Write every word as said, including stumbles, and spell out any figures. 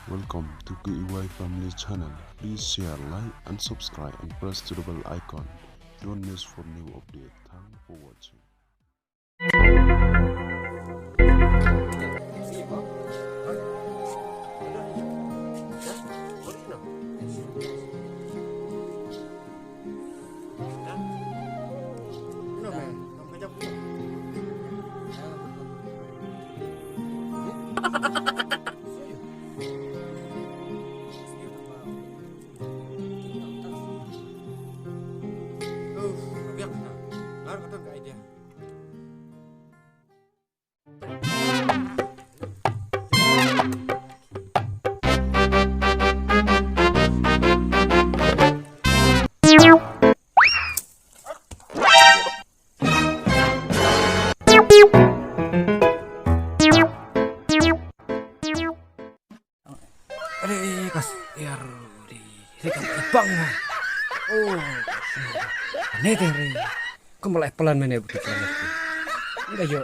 Welcome to K E Y Family Channel. Please share, like and subscribe and press to the bell icon. Don't miss for new update. Thanks for watching. Are kas yar di. Re kam ipang. Oh. Ne te re. Kum lai plan mene buti plan. Nda yo.